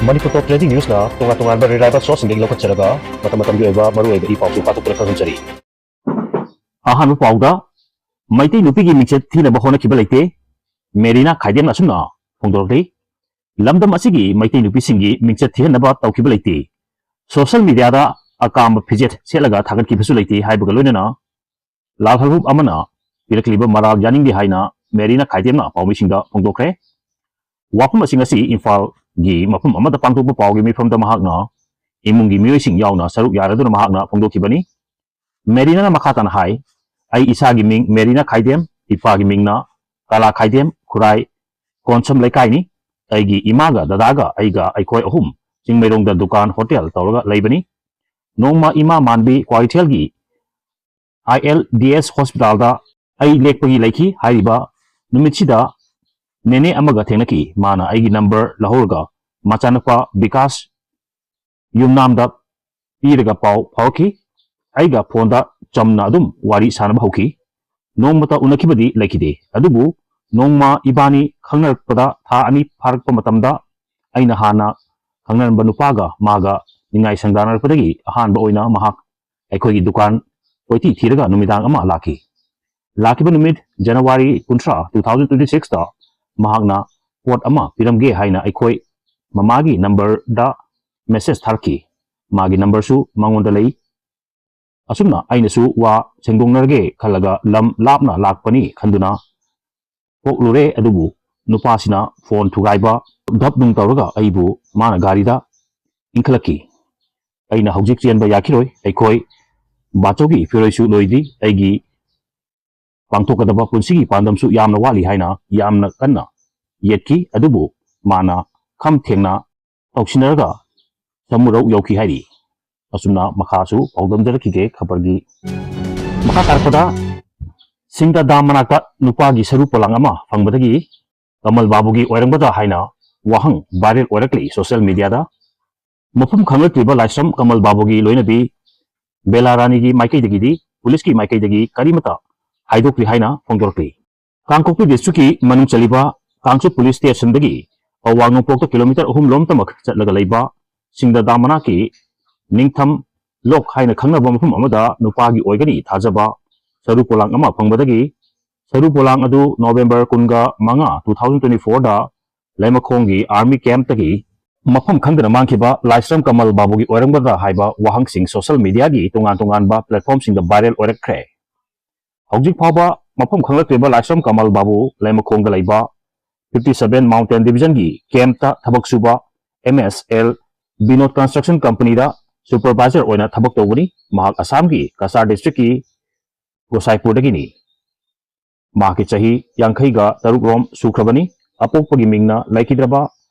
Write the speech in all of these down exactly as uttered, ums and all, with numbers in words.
ꯃꯅꯤꯄꯨꯔ ꯇꯣꯞ trending ꯅ꯭ꯌꯨꯁꯅ ꯇꯣꯉꯥꯟ ꯇꯣꯉꯥꯟꯕ reliable ꯁꯣꯔꯁꯁꯤꯡꯗꯒꯤ ꯂꯧꯈꯠꯆꯔꯒ ꯃꯇꯝ ꯃꯇꯝꯒꯤ ꯑꯣꯏꯕ ꯃꯔꯨꯑꯣꯏꯕ ꯏ ꯄꯥꯎꯁꯨ ꯄꯥꯊꯣꯛꯇꯨꯅ ꯈꯪꯍꯟꯖꯔꯤ꯫ ꯑꯍꯥꯟꯕ ꯄꯥꯎꯗ, ꯃꯩꯇꯩ ꯅꯨꯄꯤꯒꯤ ꯃꯤꯡꯆꯠ ꯊꯤꯅꯕ ꯍꯣꯠꯅꯈꯤꯕ ꯂꯩꯇꯦ꯫ ꯃꯦꯔꯤꯅꯥ ꯈꯥꯏꯗꯦꯝꯅ ꯑꯁꯨꯝꯅ ꯐꯣꯡꯗꯣꯔꯛꯂꯤ꯫ ꯂꯝꯗꯝ ꯑꯁꯤꯒꯤ ꯃꯩꯇꯩ ꯅꯨꯄꯤꯁꯤꯡꯒꯤ ꯃꯤꯡꯆꯠ ꯊꯤꯍꯟꯅꯕ ꯇꯧꯈꯤꯕ ꯂꯩꯇꯦ꯫ ꯁꯣꯁꯤꯌꯦꯜ ꯃꯤꯗꯤꯌꯥꯗ ꯑꯀꯥꯝꯕ ꯐꯤꯖꯦꯠ ꯁꯦꯠꯂꯒ ꯊꯥꯒꯠꯈꯤꯕꯁꯨ ꯂꯩꯇꯦ ꯍꯥꯏꯕꯒ ꯂꯣꯏꯅꯅ ꯂꯥꯜꯍꯧꯂꯨꯞ ꯑꯃꯅ ꯄꯤꯔꯛꯂꯤꯕ ꯃꯔꯥꯜ ꯌꯥꯅꯤꯡꯗꯦ ꯍꯥꯏꯅ ꯃꯦꯔꯤꯅꯥ ꯈꯥꯏꯗꯦꯝꯅ ꯄꯥꯎꯃꯤꯁꯤꯡꯗ ꯐꯣꯡꯗꯣꯛꯈ꯭ꯔꯦ꯫ ꯋꯥꯐꯝ ꯑꯁꯤꯡ ꯑꯁꯤ ꯏꯝꯐꯥꯜꯒꯤ ꯃꯐꯝ ꯑꯃꯗ ꯄꯥꯡꯊꯣꯛꯄ ꯄꯥꯎꯒꯤ ꯃꯤꯐꯝꯗ ꯃꯍꯥꯛꯅ ꯏꯃꯨꯡꯒꯤ ꯃꯤꯑꯣꯏꯁꯤꯡ ꯌꯥꯎꯅ ꯁꯔꯨꯛ ꯌꯥꯔꯗꯨꯅ ꯃꯍꯥꯛꯅ ꯐꯣꯡꯗꯣꯛꯈꯤꯕꯅꯤ꯫ ꯃꯦꯔꯤꯅꯥꯅ ꯃꯈꯥ ꯇꯥꯅ ꯍꯥꯏ, "ꯑꯩ ꯏꯁꯥꯒꯤ ꯃꯤꯡ ꯃꯦꯔꯤꯅꯥ ꯈꯥꯏꯗꯦꯝ, ꯏꯄꯥꯒꯤ ꯃꯤꯡꯅ ꯀꯂꯥ ꯈꯥꯏꯗꯦꯝ, ꯈꯨꯔꯥꯏ ꯀꯣꯟꯁꯝ ꯂꯩꯀꯥꯏꯅꯤ꯫ ꯑꯩꯒꯤ ꯏꯃꯥꯒ ꯗꯗꯥꯒ ꯑꯩꯒ ꯑꯩꯈꯣꯏ ꯑꯍꯨꯝ ꯆꯤꯡꯃꯩꯔꯣꯡꯗ ꯗꯨꯀꯥꯟ ꯍꯣꯇꯦꯜ ꯇꯧꯔꯒ ꯂꯩꯕꯅꯤ꯫ ꯅꯣꯡꯃ ꯏꯃꯥ ꯃꯥꯟꯕꯤ ꯀ꯭ꯋꯥꯀꯩꯊꯦꯜꯒꯤ ꯑꯥꯏ ꯑꯦꯜ ꯗꯤ ꯑꯦꯁ ꯍꯣꯁꯄꯤꯇꯥꯜꯗ ꯑꯩ ꯂꯦꯛꯄꯒꯤ ꯂꯩꯈꯤ꯫ ꯍꯥꯏꯔꯤꯕ ꯅꯨꯃꯤꯠꯁꯤꯗ ꯅꯦꯅꯦ ꯑꯃꯒ ꯊꯦꯡꯅꯈꯤ꯫ ꯃꯥꯅ ꯑꯩꯒꯤ ꯅꯝꯕꯔ ꯂꯧꯍꯧꯔꯒ ꯃꯆꯥꯅꯨꯄꯥ ꯕꯤꯀꯥꯁ ꯌꯨꯝꯅꯥꯝꯗ ꯄꯤꯔꯒ ꯄꯥꯎ ꯐꯥꯎꯔꯛꯈꯤ꯫ ꯑꯩꯒ ꯐꯣꯟꯗ ꯆꯝꯅ ꯑꯗꯨꯝ ꯋꯥꯔꯤ ꯁꯥꯟꯅꯕ ꯍꯧꯈꯤ꯫ ꯅꯣꯡꯃꯇ ꯎꯅꯈꯤꯕꯗꯤ ꯂꯩꯈꯤꯗꯦ꯫ ꯑꯗꯨꯕꯨ ꯅꯣꯡꯃ ꯏꯕꯥꯅꯤ ꯈꯪꯅꯔꯛꯄꯗ ꯊꯥ ꯑꯅꯤ ꯐꯥꯔꯛꯄ ꯃꯇꯝꯗ ꯑꯩꯅ ꯍꯥꯟꯅ ꯈꯪꯅꯔꯝꯕ ꯅꯨꯄꯥꯒ ꯃꯥꯒ ꯅꯤꯡꯉꯥꯏ ꯁꯪꯗꯥꯅꯔꯛꯄꯗꯒꯤ ꯑꯍꯥꯟꯕ ꯑꯣꯏꯅ ꯃꯍꯥꯛ ꯑꯩꯈꯣꯏꯒꯤ ꯗꯨꯀꯥꯟ ꯀꯣꯏꯊꯤ ꯊꯤꯔꯒ ꯅꯨꯃꯤꯗꯥꯡ ꯑꯃ ꯂꯥꯛꯈꯤ꯫ ꯂꯥꯛꯈꯤꯕ ꯅꯨꯃꯤꯠ ꯖꯅꯋꯥꯔꯤ ꯀꯨꯟꯊ꯭ꯔꯥ, two thousand twenty six ꯇ ꯃꯍꯥꯛꯅ ꯄꯣꯠ ꯑꯃ ꯄꯤꯔꯝꯒꯦ ꯍꯥꯏꯅ ꯑꯩꯈꯣꯏ ꯃꯃꯥꯒꯤ ꯅꯝꯕꯔꯗ ꯃꯦꯁꯦꯖ ꯊꯥꯔꯛꯈꯤ꯫ ꯃꯥꯒꯤ ꯅꯝꯕꯔꯁꯨ ꯃꯉꯣꯟꯗ ꯂꯩ꯫ ꯑꯁꯨꯝꯅ ꯑꯩꯅꯁꯨ ꯋꯥ ꯁꯦꯡꯗꯣꯛꯅꯔꯒꯦ ꯈꯜꯂꯒ ꯂꯝ ꯂꯥꯞꯅ ꯂꯥꯛꯄꯅꯤ ꯈꯟꯗꯨꯅ ꯊꯣꯛꯂꯨꯔꯦ꯫ ꯑꯗꯨꯕꯨ ꯅꯨꯄꯥꯁꯤꯅ ꯐꯣꯟ ꯊꯨꯒꯥꯏꯕ, ꯙꯞ ꯅꯨꯡ ꯇꯧꯔꯒ ꯑꯩꯕꯨ ꯃꯥꯅ ꯒꯥꯔꯤꯗ ꯏꯟꯈꯠꯂꯛꯈꯤ꯫ ꯑꯩꯅ ꯍꯧꯖꯤꯛ ꯆꯦꯟꯕ ꯌꯥꯈꯤꯔꯣꯏ꯫ ꯑꯩꯈꯣꯏ ꯕꯥꯆꯧꯒꯤ ꯐꯤꯔꯣꯏꯁꯨ ꯂꯣꯏꯗ꯭ꯔꯤ꯫ ꯑꯩꯒꯤ ꯄꯥꯡꯊꯣꯛꯀꯗꯕ ꯄꯨꯟꯁꯤꯒꯤ ꯄꯥꯟꯗꯝꯁꯨ ꯌꯥꯝꯅ ꯋꯥꯠꯂꯤ ꯍꯥꯏꯅ ꯌꯥꯝꯅ ꯀꯟꯅ ꯌꯦꯠꯈꯤ꯫ ꯑꯗꯨꯕꯨ ꯃꯥꯅ ꯈꯝ ꯊꯦꯡꯅ ꯇꯧꯁꯤꯟꯅꯔꯒ ꯁꯃꯨꯔꯧ ꯌꯧꯈꯤ ꯍꯥꯏꯔꯤ꯫ ꯑꯁꯨꯝꯅ ꯃꯈꯥꯁꯨ ꯄꯥꯎꯗꯝꯖꯔꯛꯈꯤꯒꯦ ꯈꯕꯔꯒꯤ꯫ ꯃꯈꯥ ꯇꯥꯔꯛꯄꯗ, ꯁꯤꯡꯗꯥ ꯗꯥꯝ ꯃꯅꯥꯛꯇ ꯅꯨꯄꯥꯒꯤ ꯁꯔꯨ ꯄꯣꯂꯥꯡ ꯑꯃ ꯐꯪꯕꯗꯒꯤ ꯀꯃꯜ ꯕꯥꯕꯨꯒꯤ ꯑꯣꯏꯔꯝꯒꯗ꯭ꯔꯥ ꯍꯥꯏꯅ ꯋꯥꯍꯪ ꯚꯥꯏꯔꯦꯜ ꯑꯣꯏꯔꯛꯂꯤ ꯁꯣꯁꯤꯌꯦꯜ ꯃꯤꯗꯤꯌꯥꯗ꯫ ꯃꯐꯝ ꯈꯪꯂꯛꯇ꯭ꯔꯤꯕ ꯂꯥꯏꯁ꯭ꯔꯝ ꯀꯃꯜ ꯕꯥꯕꯨꯒꯤ ꯂꯣꯏꯅꯕꯤ ꯕꯦꯂꯥ ꯔꯥꯅꯤꯒꯤ ꯃꯥꯏꯀꯩꯗꯒꯤꯗꯤ ꯄꯨꯂꯤꯁꯀꯤ ꯃꯥꯏꯀꯩꯗꯒꯤ ꯀꯔꯤꯃꯠꯇ ꯍꯥꯏꯗꯣꯛꯇ꯭ꯔꯤ ꯍꯥꯏꯅ ꯐꯣꯡꯗꯣꯔꯛꯂꯤ꯫ ꯀꯥꯡꯄꯣꯛꯄꯤ ꯗꯤꯁꯇ꯭ꯔꯤꯛꯀꯤ ꯃꯅꯨꯡ ꯆꯜꯂꯤꯕ ꯀꯥꯡꯆꯨꯞ ꯄꯨꯂꯤꯁ ꯁ꯭ꯇꯦꯁꯟꯗꯒꯤ ꯄꯋꯥ ꯅꯣꯡꯄꯣꯛꯇ ꯀꯤꯂꯣꯃꯤꯇꯔ ꯑꯍꯨꯝ ꯂꯣꯝꯇꯃꯛ ꯆꯠꯂꯒ ꯂꯩꯕ ꯁꯤꯡꯗꯥꯗꯥ ꯃꯅꯥꯛꯀꯤ ꯅꯤꯡꯊꯝ ꯂꯣꯛ ꯍꯥꯏꯅ ꯈꯪꯅꯕ ꯃꯐꯝ ꯑꯃꯗ ꯅꯨꯄꯥꯒꯤ ꯑꯣꯏꯒꯅꯤ ꯊꯥꯖꯕ ꯁꯔꯨ ꯄꯣꯂꯥꯡ ꯑꯃ ꯐꯪꯕꯗꯒꯤ ꯁꯔꯨ ꯄꯣꯂꯥꯡ ꯑꯗꯨ ꯅꯣꯕꯦꯝꯕꯔ ꯀꯨꯟꯒ ꯃꯉꯥ, two thousand twenty fourꯗ ꯂꯩꯃꯈꯣꯡꯒꯤ ꯑꯥꯔꯃꯤ ꯀꯦꯝꯞꯇꯒꯤ ꯃꯐꯝ ꯈꯪꯗꯅ ꯃꯥꯡꯈꯤꯕ ꯂꯥꯏꯁ꯭ꯔꯝ ꯀꯃꯜ ꯕꯥꯕꯨꯒꯤ ꯑꯣꯏꯔꯝꯒꯗ꯭ꯔꯥ ꯍꯥꯏꯕ ꯋꯥꯍꯪꯁꯤꯡ ꯁꯣꯁꯤꯌꯦꯜ ꯃꯤꯗꯤꯌꯥꯒꯤ ꯇꯣꯉꯥꯟ ꯇꯣꯉꯥꯟꯕ ꯄ꯭ꯂꯦꯠꯐꯣꯝꯁꯤꯡꯗ ꯚꯥꯏꯔꯦꯜ ꯑꯣꯏꯔꯛꯈ꯭ꯔꯦ꯫ ꯍꯧꯖꯤꯛ ꯐꯥꯎꯕ ꯃꯐꯝ ꯈꯪꯂꯛꯇ꯭ꯔꯤꯕ ꯂꯥꯏꯁ꯭ꯔꯝ ꯀꯃꯜ ꯕꯥꯕꯨ ꯂꯩꯃꯈꯣꯡꯗ ꯂꯩꯕ fifty seven Mountain Divisionꯒꯤ ꯀꯦꯝꯞꯇ ꯊꯕꯛ ꯁꯨꯕ M S L Binod Construction Companyꯗ ꯁꯨꯄꯔꯚꯥꯏꯖꯔ ꯑꯣꯏꯅ ꯊꯕꯛ ꯇꯧꯕꯅꯤ꯫ ꯃꯍꯥꯛ ꯑꯁꯥꯝꯒꯤ ꯀꯆꯥꯔ ꯗꯤꯁꯇ꯭ꯔꯤꯛꯀꯤ ꯒꯣꯁꯥꯏꯄꯨꯔꯗꯒꯤꯅꯤ꯫ ꯃꯍꯥꯛꯀꯤ ꯆꯍꯤ ꯌꯥꯡꯈꯩꯒ ꯇꯔꯨꯛ ꯔꯣꯝ ꯁꯨꯈ꯭ꯔꯕꯅꯤ꯫ ꯑꯄꯣꯛꯄꯒꯤ ꯃꯤꯡꯅ ꯂꯩꯈꯤꯗ꯭ꯔꯕ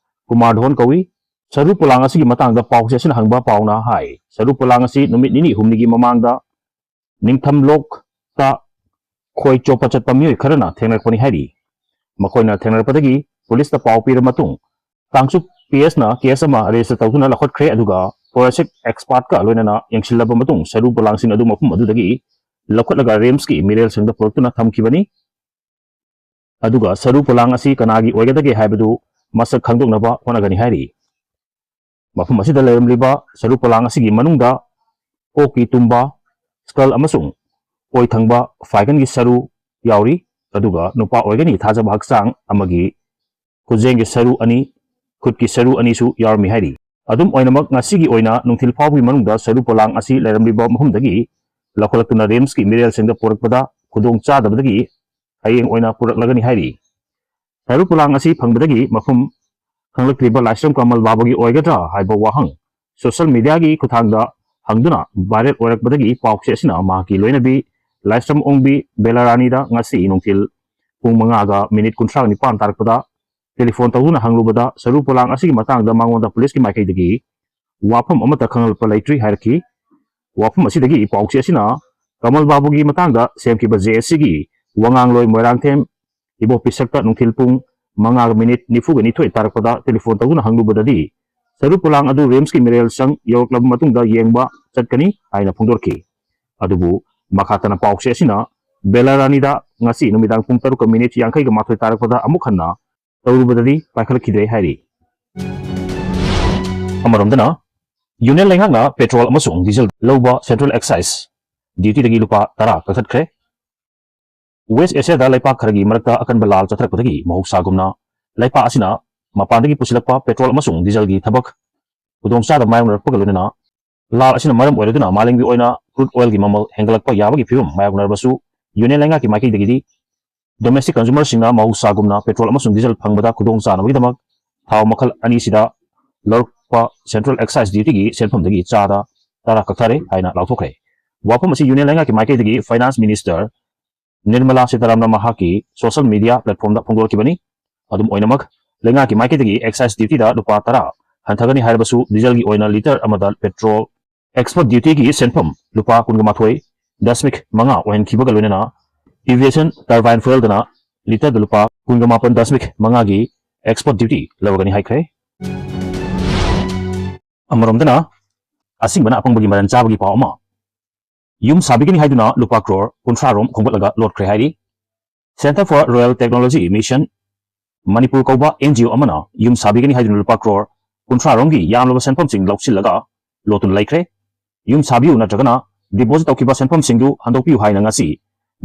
ꯀꯨꯃꯥꯔ ꯙꯣꯟ ꯀꯧꯏ꯫ ꯁꯔꯨ ꯄꯣꯂꯥꯡ ꯑꯁꯤꯒꯤ ꯃꯇꯥꯡꯗ ꯄꯥꯎ ꯆꯦ ꯑꯁꯤꯅ ꯍꯪꯕ ꯄꯥꯎꯅ ꯍꯥꯏ, ꯁꯔꯨ ꯄꯣꯂꯥꯡ ꯑꯁꯤ ꯅꯨꯃꯤꯠ ꯅꯤꯅꯤ ꯍꯨꯝꯅꯤꯒꯤ ꯃꯃꯥꯡꯗ ꯅꯤꯡꯊꯝ ꯂꯣꯛꯇ ꯈꯣꯏ ꯆꯣꯞꯄ ꯆꯠꯄ ꯃꯤꯑꯣꯏ ꯈꯔꯅ ꯊꯦꯡꯅꯔꯛꯄꯅꯤ ꯍꯥꯏꯔꯤ꯫ ꯃꯈꯣꯏꯅ ꯊꯦꯡꯅꯔꯛꯄꯗꯒꯤ ꯄꯨꯂꯤꯁꯇ ꯄꯥꯎ ꯄꯤꯔꯕ ꯃꯇꯨꯡ, ꯀꯥꯡꯆꯨꯞ P Sꯅ ꯀꯦꯁ ꯑꯃ ꯔꯦꯖꯤꯁꯇꯔ ꯇꯧꯗꯨꯅ ꯂꯧꯈꯠꯈ꯭ꯔꯦ, ꯑꯗꯨꯒ ꯐꯣꯔꯦꯟꯁꯤꯛ ꯑꯦꯛꯁꯄꯥꯔꯠꯀ ꯂꯣꯏꯅꯅ ꯌꯦꯡꯁꯤꯜꯂꯕ ꯃꯇꯨꯡ ꯁꯔꯨ ꯄꯣꯂꯥꯡꯁꯤꯡ ꯑꯗꯨ ꯃꯐꯝ ꯑꯗꯨꯗꯒꯤ ꯂꯧꯈꯠꯂꯒ ꯔꯤꯝꯁꯀꯤ ꯃꯤꯔꯦꯜꯁꯪꯗ ꯄꯨꯔꯛꯇꯨꯅ ꯊꯝꯈꯤꯕꯅꯤ꯫ ꯑꯗꯨꯒ ꯁꯔꯨ ꯄꯣꯂꯥꯡ ꯑꯁꯤ ꯀꯅꯥꯒꯤ ꯑꯣꯏꯒꯗꯒꯦ ꯍꯥꯏꯕꯗꯨ ꯃꯁꯛ ꯈꯪꯗꯣꯛꯅꯕ ꯍꯣꯠꯅꯒꯅꯤ ꯍꯥꯏꯔꯤ꯫ ꯃꯐꯝ ꯑꯁꯤꯗ ꯂꯩꯔꯝꯂꯤꯕ ꯁꯔꯨ ꯄꯣꯂꯥꯡ ꯑꯁꯤꯒꯤ ꯃꯅꯨꯡꯗ ꯀꯣꯛꯀꯤ ꯇꯨꯝꯕ, ꯁ꯭ꯀꯜ ꯑꯃꯁꯨꯡ ꯑꯣꯏ ꯊꯪꯕ ꯐꯥꯏꯒꯟꯒꯤ ꯁꯔꯨ ꯌꯥꯎꯔꯤ, ꯑꯗꯨꯒ ꯅꯨꯄꯥ ꯑꯣꯏꯒꯅꯤ ꯊꯥꯖꯕ ꯍꯛꯆꯥꯡ ꯑꯃꯒꯤ ꯈꯨꯖꯦꯡꯒꯤ ꯁꯔꯨ ꯑꯅꯤ, ꯈꯨꯠꯀꯤ ꯁꯔꯨ ꯑꯅꯤꯁꯨ ꯌꯥꯎꯔꯝꯃꯤ ꯍꯥꯏꯔꯤ꯫ ꯑꯗꯨꯝ ꯑꯣꯏꯅꯃꯛ, ꯉꯁꯤꯒꯤ ꯑꯣꯏꯅ ꯅꯨꯡꯊꯤꯜ ꯐꯥꯎꯕꯒꯤ ꯃꯅꯨꯡꯗ ꯁꯔꯨ ꯄꯣꯂꯥꯡ ꯑꯁꯤ ꯂꯩꯔꯝꯂꯤꯕ ꯃꯐꯝꯗꯒꯤ ꯂꯧꯈꯠꯂꯛꯇꯨꯅ ꯔꯤꯝꯁꯀꯤ ꯃꯤꯔꯦꯜꯁꯪꯗ ꯄꯨꯔꯛꯄꯗ ꯈꯨꯗꯣꯡ ꯆꯥꯗꯕꯗꯒꯤ ꯍꯌꯦꯡ ꯑꯣꯏꯅ ꯄꯨꯔꯛꯂꯒꯅꯤ ꯍꯥꯏꯔꯤ꯫ ꯁꯔꯨ ꯄꯣꯂꯥꯡ ꯑꯁꯤ ꯐꯪꯕꯗꯒꯤ ꯃꯐꯝ ꯈꯪꯂꯛꯇ꯭ꯔꯤꯕ ꯂꯥꯏꯁ꯭ꯔꯝ ꯀꯃꯜ ꯕꯥꯕꯨꯒꯤ ꯑꯣꯏꯒꯗ꯭ꯔꯥ ꯍꯥꯏꯕ ꯋꯥꯍꯪ ꯁꯣꯁꯤꯌꯦꯜ ꯃꯤꯗꯤꯌꯥꯒꯤ ꯈꯨꯠꯊꯥꯡꯗ ꯍꯪꯗꯨꯅ ꯚꯥꯏꯔꯦꯜ ꯑꯣꯏꯔꯛꯄꯗꯒꯤ ꯄꯥꯎꯆꯦ ꯑꯁꯤꯅ ꯃꯍꯥꯛꯀꯤ ꯂꯣꯏꯅꯕꯤ ꯂꯥꯏꯁ꯭ꯔꯝ ꯑꯣꯡꯕꯤ ꯕꯦꯂꯥꯔꯥꯅꯤꯗ ꯉꯁꯤ ꯅꯨꯡꯊꯤꯜ ꯄꯨꯡ ꯃꯉꯥꯒ ꯃꯤꯅꯤꯠ ꯀꯨꯟꯊ꯭ꯔꯥ ꯅꯤꯄꯥꯟ ꯇꯥꯔꯛꯄꯗ ꯇꯦꯂꯤꯐꯣꯟ ꯇꯧꯗꯨꯅ ꯍꯪꯂꯨꯕꯗ ꯁꯔꯨ ꯄꯣꯂꯥꯡ ꯑꯁꯤꯒꯤ ꯃꯇꯥꯡꯗ ꯃꯉꯣꯟꯗ ꯄꯨꯂꯤꯁꯀꯤ ꯃꯥꯏꯀꯩꯗꯒꯤ ꯋꯥꯐꯝ ꯑꯃꯠꯇ ꯈꯪꯍꯜꯂꯛꯄ ꯂꯩꯇ꯭ꯔꯤ ꯍꯥꯏꯔꯛꯈꯤ꯫ ꯋꯥꯐꯝ ꯑꯁꯤꯗꯒꯤ ꯄꯥꯎꯆꯦ ꯑꯁꯤꯅ ꯀꯃꯜ ꯕꯥꯕꯨꯒꯤ ꯃꯇꯥꯡꯗ ꯁꯦꯝꯈꯤꯕ J S Cꯒꯤ ꯋꯥꯉꯥꯡꯂꯣꯏ ꯃꯣꯏꯔꯥꯡꯊꯦꯝ ꯏꯕꯣꯄꯤ ꯁꯛꯇ ꯅꯨꯡꯊꯤꯜ ꯄꯨꯡ ꯃꯉꯥꯒ ꯃꯤꯅꯤꯠ ꯅꯤꯐꯨꯒ ꯅꯤꯊꯣꯏ ꯇꯥꯔꯛꯄꯗ ꯇꯦꯂꯤꯐꯣꯟ ꯇꯧꯗꯨꯅ ꯍꯪꯂꯨꯕꯗꯗꯤ, ꯁꯔꯨ ꯄꯣꯂꯥꯡ ꯑꯗꯨ ꯔꯤꯝꯁꯀꯤ ꯃꯤꯔꯦꯜꯁꯪ ꯌꯧꯔꯛꯂꯕ ꯃꯇꯨꯡꯗ ꯌꯦꯡꯕ ꯆꯠꯀꯅꯤ ꯍꯥꯏꯅ ꯐꯣꯡꯗꯣꯔꯛꯈꯤ꯫ ꯑꯗꯨꯕꯨ ꯃꯈꯥ ꯇꯥꯅ ꯄꯥꯎꯆꯦ ꯑꯁꯤꯅ ꯕꯦꯂꯥꯔꯥꯅꯤꯗ ꯉꯁꯤ ꯅꯨꯃꯤꯗꯥꯡ ꯄꯨꯡ ꯇꯔꯨꯛꯀ ꯃꯤꯅꯤꯠ ꯌꯥꯡꯈꯩꯒ ꯃꯥꯊꯣꯏ ꯇꯥꯔꯛꯄꯗ ꯑꯃꯨꯛ ꯍꯟꯅ ꯇꯧꯔꯨꯕꯗꯗꯤ ꯄꯥꯏꯈꯠꯂꯛꯈꯤꯗ꯭ꯔꯦ ꯍꯥꯏꯔꯤ꯫ ꯑꯃꯔꯣꯝꯗꯅ, ꯌꯨꯅꯤꯌꯟ ꯂꯩꯉꯥꯛꯅ ꯄꯦꯇ꯭ꯔꯣꯜ ꯑꯃꯁꯨꯡ ꯗꯤꯖꯜ ꯂꯧꯕ ꯁꯦꯟꯇ꯭ꯔꯦꯜ ꯑꯦꯛꯁꯥꯏꯖ ꯗ꯭ꯌꯨꯇꯤꯗꯒꯤ ꯂꯨꯄꯥ ꯇꯔꯥ ꯀꯛꯊꯠꯈ꯭ꯔꯦ꯫ ꯋꯦꯁ ꯑꯦꯁꯤꯌꯥꯗ ꯂꯩꯄꯥꯛ ꯈꯔꯒꯤ ꯃꯔꯛꯇ ꯑꯀꯟꯕ ꯂꯥꯜ ꯆꯠꯊꯔꯛꯄꯗꯒꯤ ꯃꯍꯧꯁꯥꯒꯨꯝꯅ ꯂꯩꯄꯥꯛ ꯑꯁꯤꯅ ꯃꯄꯥꯟꯗꯒꯤ ꯄꯨꯁꯤꯜꯂꯛꯄ ꯄꯦꯇ꯭ꯔꯣꯜ ꯑꯃꯁꯨꯡ ꯗꯤꯖꯜꯒꯤ ꯊꯕꯛ ꯈꯨꯗꯣꯡꯆꯥꯗꯕ ꯃꯥꯌꯣꯛꯅꯔꯛꯄꯒ ꯂꯣꯏꯅꯅ ꯂꯥꯜ ꯑꯁꯤꯅ ꯃꯔꯝ ꯑꯣꯏꯔꯗꯨꯅ ꯃꯥꯂꯦꯝꯒꯤ ꯑꯣꯏꯅ ꯀ꯭ꯔꯨꯗ ꯑꯣꯏꯜꯒꯤ ꯃꯃꯜ ꯍꯦꯟꯒꯠꯂꯛꯄ ꯌꯥꯕꯒꯤ ꯐꯤꯕꯝ ꯃꯥꯌꯣꯛꯅꯔꯕꯁꯨ, ꯌꯨꯅꯤꯌꯟ ꯂꯩꯉꯥꯛꯀꯤ ꯃꯥꯏꯀꯩꯗꯒꯤꯗꯤ ꯗꯣꯃꯦꯁꯇꯤꯛ ꯀꯟꯖꯨꯃꯔꯁꯤꯡꯅ ꯃꯍꯧꯁꯥꯒꯨꯝꯅ ꯄꯦꯇ꯭ꯔꯣꯜ ꯑꯃꯁꯨꯡ ꯗꯤꯖꯜ ꯐꯪꯕꯗ ꯈꯨꯗꯣꯡ ꯆꯥꯅꯕꯒꯤꯗꯃꯛ ꯊꯥꯎ ꯃꯈꯜ ꯑꯅꯤꯁꯤꯗ ꯂꯧꯔꯛꯄ ꯁꯦꯟꯇ꯭ꯔꯦꯜ ꯑꯦꯛꯁꯥꯏꯖ ꯗ꯭ꯌꯨꯇꯤꯒꯤ ꯁꯦꯟꯐꯝꯗꯒꯤ ꯆꯥꯗ ꯇꯔꯥ ꯀꯛꯊꯔꯦ ꯍꯥꯏꯅ ꯂꯥꯎꯊꯣꯛꯈ꯭ꯔꯦ꯫ ꯋꯥꯐꯝ ꯑꯁꯤ ꯌꯨꯅꯤꯌꯟ ꯂꯩꯉꯥꯛꯀꯤ ꯃꯥꯏꯀꯩꯗꯒꯤ ꯐꯥꯏꯅꯥꯟꯁ ꯃꯤꯅꯤꯁꯇꯔ ꯅꯤꯔꯃꯂꯥ ꯁꯤꯇꯥꯔꯥꯝꯅ ꯃꯍꯥꯛꯀꯤ ꯁꯣꯁꯤꯌꯦꯜ ꯃꯤꯗꯤꯌꯥ ꯄ꯭ꯂꯦꯠꯐꯣꯝꯗ ꯐꯣꯡꯗꯣꯔꯛꯈꯤꯕꯅꯤ꯫ ꯑꯗꯨꯝ ꯑꯣꯏꯅꯃꯛ, ꯂꯩꯉꯥꯛꯀꯤ ꯃꯥꯏꯀꯩꯗꯒꯤ ꯑꯦꯛꯁꯥꯏꯖ ꯗ꯭ꯌꯨꯇꯤꯗ ꯂꯨꯄꯥ ꯇꯔꯥ ꯍꯟꯊꯒꯅꯤ ꯍꯥꯏꯔꯕꯁꯨ, ꯗꯤꯖꯜꯒꯤ ꯑꯣꯏꯅ ꯂꯤꯇꯔ ꯑꯃꯗ ꯄꯦꯇ꯭ꯔꯣꯜ ꯑꯦꯛꯁꯄꯣꯔꯠ ꯗ꯭ꯌꯨꯇꯤꯒꯤ ꯁꯦꯟꯐꯝ ꯂꯨꯄꯥ ꯀꯨꯟꯒ ꯃꯥꯊꯣꯏ ꯗꯁꯃꯤꯛ ꯃꯉꯥ ꯑꯣꯏꯍꯟꯈꯤꯕꯒ ꯂꯣꯏꯅꯅ, ꯑꯦꯚꯤꯌꯦꯁꯟ ꯇꯔꯕꯥꯏꯟ ꯐ꯭ꯌꯨꯑꯦꯜꯗꯅ ꯂꯤꯇꯔꯗ ꯂꯨꯄꯥ ꯀꯨꯟꯒ ꯃꯥꯄꯟ ꯗꯁꯃꯤꯛ ꯃꯉꯥꯒꯤ ꯑꯦꯛꯁꯄꯣꯔꯠ ꯗ꯭ꯌꯨꯇꯤ ꯂꯧꯔꯒꯅꯤ ꯍꯥꯏꯈ꯭ꯔꯦ꯫ ꯑꯃꯔꯣꯝꯗꯅ, ꯑꯁꯤꯡꯕꯅ ꯑꯄꯪꯕꯒꯤ ꯃꯔꯟ ꯆꯥꯕꯒꯤ ꯄꯥꯎ ꯑꯃ꯫ ꯌꯨꯝ ꯁꯥꯕꯤꯒꯅꯤ ꯍꯥꯏꯗꯨꯅ ꯂꯨꯄꯥ ꯀ꯭ꯔꯣꯔ ꯀꯨꯟꯊ꯭ꯔꯥ ꯔꯣꯝ ꯈꯣꯝꯒꯠꯂꯒ ꯂꯣꯠꯈ꯭ꯔꯦ ꯍꯥꯏꯔꯤ꯫ Centre for Rural Technology Mission Manipur ꯀꯧꯕ ꯑꯦꯟ ꯖꯤ ꯑꯣ ꯑꯃꯅ ꯌꯨꯝ ꯁꯥꯕꯤꯒꯅꯤ ꯍꯥꯏꯗꯨꯅ ꯂꯨꯄꯥ ꯀ꯭ꯔꯣꯔ ꯀꯨꯟꯊ꯭ꯔꯥ ꯔꯣꯝꯒꯤ ꯌꯥꯝꯂꯕ ꯁꯦꯟꯐꯝꯁꯤꯡ ꯂꯧꯁꯤꯜꯂꯒ ꯂꯣꯠꯇꯨꯅ ꯂꯩꯈ꯭ꯔꯦ꯫ ꯌꯨꯝ ꯁꯥꯕꯤꯌꯨ ꯅꯠꯇ꯭ꯔꯒꯅ ꯗꯤꯄꯣꯖꯤꯠ ꯇꯧꯈꯤꯕ ꯁꯦꯟꯐꯝꯁꯤꯡꯗꯨ ꯍꯟꯗꯣꯛꯄꯤꯌꯨ ꯍꯥꯏꯅ ꯉꯁꯤ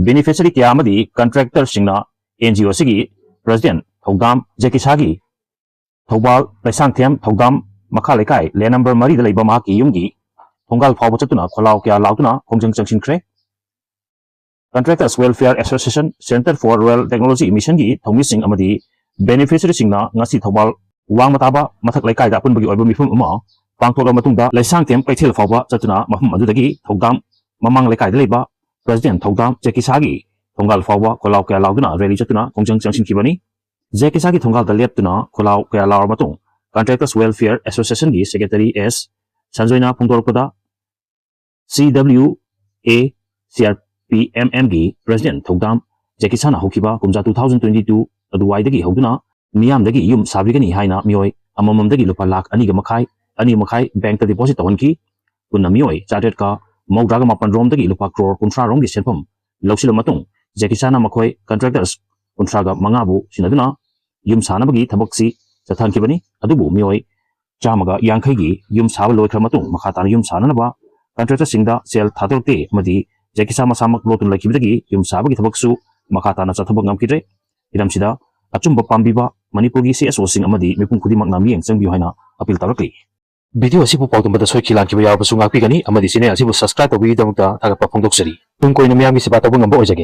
ꯕꯦꯅꯤꯐꯤꯁꯔꯤ ꯀꯌꯥ ꯑꯃꯗꯤ ꯀꯟꯇ꯭ꯔꯦꯛꯇꯔꯁꯤꯡꯅ ꯑꯦꯟ ꯖꯤ ꯑꯣ ꯑꯁꯤꯒꯤ ꯄ꯭ꯔꯁꯤꯗꯦꯟꯠ ꯊꯧꯗꯥꯝ ꯖꯦꯀꯤꯁꯥꯒꯤ ꯊꯧꯕꯥꯜ ꯂꯩꯁꯥꯡꯊꯦꯝ ꯊꯧꯗꯥꯝ ꯃꯈꯥ ꯂꯩꯀꯥꯏ ꯂꯦꯟ ꯅꯝꯕꯔ ꯃꯔꯤꯗ ꯂꯩꯕ ꯃꯍꯥꯛꯀꯤ ꯌꯨꯝꯒꯤ ꯊꯣꯡꯒꯥꯜ ꯐꯥꯎꯕ ꯆꯠꯇꯨꯅ ꯈꯣꯜꯂꯥꯎ ꯀꯌꯥ ꯂꯥꯎꯗꯨꯅ ꯈꯣꯡꯖꯪ ꯆꯪꯁꯤꯟꯈ꯭ꯔꯦ꯫ Contractors Welfare Association, Centre for Rural Technology Mission ꯒꯤ ꯊꯧꯃꯤꯁꯤꯡ ꯑꯃꯗꯤ ꯕꯦꯅꯤꯐꯤꯁꯔꯤꯁꯤꯡꯅ ꯉꯁꯤ ꯊꯧꯕꯥꯜ ꯋꯥꯡꯃ ꯇꯥꯕ ꯃꯊꯛ ꯂꯩꯀꯥꯏꯗ ꯑꯄꯨꯟꯕꯒꯤ ꯑꯣꯏꯕ ꯃꯤꯐꯝ ꯑꯃ ꯄꯥꯡꯊꯣꯛꯂꯕ ꯃꯇꯨꯡꯗ ꯂꯩꯁꯥꯡꯊꯦꯝ ꯀꯩꯊꯦꯜ ꯐꯥꯎꯕ ꯆꯠꯇꯨꯅ ꯃꯐꯝ ꯑꯗꯨꯗꯒꯤ ꯊꯧꯗꯥꯝ ꯃꯃꯥꯡ ꯂꯩꯀꯥꯏꯗ ꯂꯩꯕ ꯄ꯭ꯔꯁꯤꯗꯦꯟꯠ ꯊꯧꯗꯥꯝ ꯖꯦꯀꯤꯁꯥꯒꯤ ꯊꯣꯡꯒꯥꯜ ꯐꯥꯎꯕ ꯈꯣꯜꯂꯥꯎ ꯀꯌꯥ ꯂꯥꯎꯗꯨꯅ ꯔꯦꯂꯤ ꯆꯠꯇꯨꯅ ꯈꯣꯡꯖꯪ ꯆꯪꯁꯤꯟꯈꯤꯕꯅꯤ꯫ ꯖꯦꯀꯤꯁꯥꯒꯤ ꯊꯣꯡꯒꯥꯜꯗ ꯂꯦꯞꯇꯨꯅ ꯈꯣꯜꯂꯥꯎ ꯀꯌꯥ ꯂꯥꯎꯔꯕ ꯃꯇꯨꯡ, Contractors Welfare Association ꯒꯤ ꯁꯦꯀ꯭ꯔꯦꯇꯔꯤ ꯑꯦꯁ ꯁꯟꯖꯣꯏꯅ ꯐꯣꯡꯗꯣꯔꯛꯄꯗ, C W A C R P M M ꯒꯤ ꯄ꯭ꯔꯁꯤꯗꯦꯟꯠ ꯊꯧꯗꯥꯝ ꯖꯦꯀꯤꯁꯥꯅ ꯍꯧꯈꯤꯕ ꯀꯨꯝꯖꯥ two thousand twenty two ꯑꯗꯨꯋꯥꯏꯗꯒꯤ ꯍꯧꯗꯨꯅ ꯃꯤꯌꯥꯝꯗꯒꯤ ꯌꯨꯝ ꯁꯥꯕꯤꯒꯅꯤ ꯍꯥꯏꯅ ꯃꯤꯑꯣꯏ ꯑꯃꯃꯝꯗꯒꯤ ꯂꯨꯄꯥ ꯂꯥꯈ ꯑꯅꯤꯒ ꯃꯈꯥꯏ, ꯑꯅꯤ ꯃꯈꯥꯏ ꯕꯦꯡꯛꯇ ꯗꯤꯄꯣꯖꯤꯠ ꯇꯧꯍꯟꯈꯤ꯫ ꯄꯨꯟꯅ ꯃꯤꯑꯣꯏ ꯆꯥꯇ꯭ꯔꯦꯠꯀ ꯃꯧꯗ꯭ꯔꯥꯒ ꯃꯥꯄꯟ ꯔꯣꯝꯗꯒꯤ ꯂꯨꯄꯥ ꯀ꯭ꯔꯣꯔ ꯀꯨꯟꯊ꯭ꯔꯥ ꯔꯣꯝꯒꯤ ꯁꯦꯟꯐꯝ ꯂꯧꯁꯤꯜꯂꯕ ꯃꯇꯨꯡ, ꯖꯦꯀꯤꯁꯥꯅ ꯃꯈꯣꯏ ꯀꯟꯇ꯭ꯔꯦꯛꯇꯔꯁ ꯀꯨꯟꯊ꯭ꯔꯥꯒ ꯃꯉꯥꯕꯨ ꯁꯤꯟꯅꯗꯨꯅ ꯌꯨꯝ ꯁꯥꯅꯕꯒꯤ ꯊꯕꯛꯁꯤ ꯆꯠꯊꯍꯟꯈꯤꯕꯅꯤ꯫ ꯑꯗꯨꯕꯨ ꯃꯤꯑꯣꯏ ꯆꯥꯝꯃꯒ ꯌꯥꯡꯈꯩꯒꯤ ꯌꯨꯝ ꯁꯥꯕ ꯂꯣꯏꯈ꯭ꯔ ꯃꯇꯨꯡ ꯃꯈꯥ ꯇꯥꯅ ꯌꯨꯝ ꯁꯥꯅꯅꯕ ꯀꯟꯇ꯭ꯔꯦꯛꯇꯔꯁꯤꯡꯗ ꯁꯦꯜ ꯊꯥꯗꯣꯔꯛꯇꯦ ꯑꯃꯗꯤ ꯖꯦꯀꯤꯁꯥ ꯃꯁꯥꯃꯛ ꯂꯣꯠꯇꯨꯅ ꯂꯩꯈꯤꯕꯗꯒꯤ ꯌꯨꯝ ꯁꯥꯕꯒꯤ ꯊꯕꯛꯁꯨ ꯃꯈꯥ ꯇꯥꯅ ꯆꯠꯊꯕ ꯉꯝꯈꯤꯗ꯭ꯔꯦ꯫ ꯍꯤꯔꯝꯁꯤꯗ ꯑꯆꯨꯝꯕ ꯄꯥꯝꯕꯤꯕ ꯃꯅꯤꯄꯨꯔꯒꯤ ꯁꯤ ꯑꯦꯁ ꯑꯣꯁꯤꯡ ꯑꯃꯗꯤ ꯃꯤꯄꯨꯝ ꯈꯨꯗꯤꯡꯃꯛꯅ ꯃꯤꯠꯌꯦꯡ ꯆꯪꯕꯤꯌꯨ ꯍꯥꯏꯅ ꯑꯄꯤꯜ ꯇꯧꯔꯛꯂꯤ꯫ ꯚꯤꯗꯤꯑꯣ ꯑꯁꯤꯕꯨ ꯄꯥꯎꯗꯝꯕꯗ ꯁꯣꯏꯈꯤ ꯂꯥꯟꯈꯤꯕ ꯌꯥꯎꯔꯕꯁꯨ ꯉꯥꯛꯄꯤꯒꯅꯤ ꯑꯃꯗꯤ ꯆꯦꯅꯦꯜ ꯑꯁꯤꯕꯨ ꯁꯕꯁꯀ꯭ꯔꯥꯏꯕ ꯇꯧꯕꯤꯕꯒꯤꯗꯃꯛꯇ ꯊꯥꯒꯠꯄ ꯐꯣꯡꯗꯣꯛꯆꯔꯤ꯫ ꯇꯨꯡ ꯀꯣꯏꯅ ꯃꯤꯌꯥꯝꯒꯤ ꯁꯦꯕꯥ ꯇꯧꯕ ꯉꯝꯕ ꯑꯣꯏꯖꯒꯦ꯫